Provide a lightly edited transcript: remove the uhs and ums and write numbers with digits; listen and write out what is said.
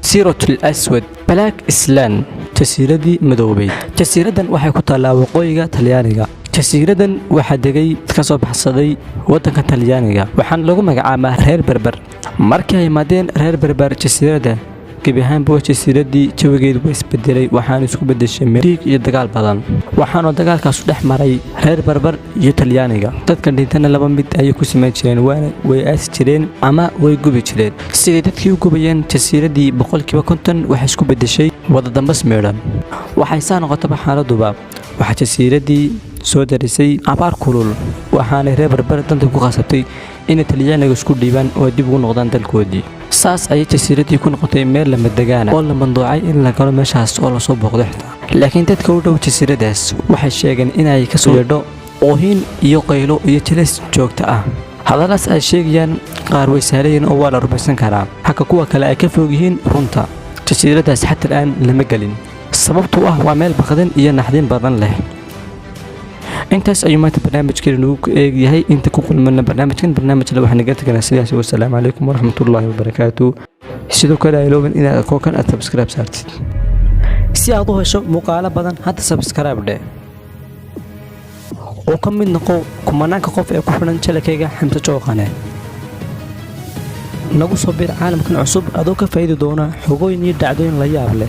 Jasiiratul Aswad, Black Island, jasiiradii madoobeyd. Jasiiradan waxay ku taallaa waqooyiga Talyaaniga. Jasiiradan waxaa degay ka soo baxsaday waddanka Talyaaniga, waxaana lagu magacaabaa reer Berber. Markii ay imaadeen reer Berber jasiiradda, gebi ahaanba jasiiradii jawigeedu waa isbedelay, waxaana isku bedeshay dhiig iyo dagaal badan, waxaana dagaalkaasu dhex maray reer Barbar iyo Talyaaniga. Dadka dhintana laba mid ayay ku samayn jireen: waana way aasi jireen ama way gubi jireen. Siday dadkii u gubayeen, jasiiradii 50% waxay isku bedeshay wada dambas meedhan. Waxay saa noqotaba xaaladuba, waxaa jasiiradii soo darisay abaar kulul, waxaanay reer Barbar danta ku khasabtay inay Talyaaniga isku dhiibaan oo dib ugu noqdaan dalkoodii. Saas ayay jasiiradii ku noqotay meel lamadegaana oo la manduucay in la galo meeshaas oo lasoo booqdo xitaa. Laakiin dadka u dhow jasiiradaas waxay sheegeen inay kasoo yeedho oohin iyo qaylo iyo jilis joogto ah. Hadalaas ay sheegayaan qaar way sahlayiin oo waa la rumaysan karaa, halka kuwa kale ay ka fog yihiin runta. Jasiiradaas xataa aan lama gelin, sababtuu ah waa meel baqdin iyo naxdin badan leh. Intaas ayuu maanta barnaamijkeena nagu eegyahay. Inta ku kulmana barnaamijkan barnaamijle, waxaan naga teganaa sidaas. Wasalaamu calaykum waraxmatullaahi wabarakaatu. Sidoo kale ha iloobin inaad kookan aad subscribe saartid si aad u hesho muuqaalo badan. Hadda subscribe dheh oo ka mid noqo kumanaanka qof ee ku xidhan channelkayga Xamse Jooqane. Nagu soo bir caalamkan cusub adoo ka faa'iidi doona xogooyin iyo dhacdooyin la yaab leh.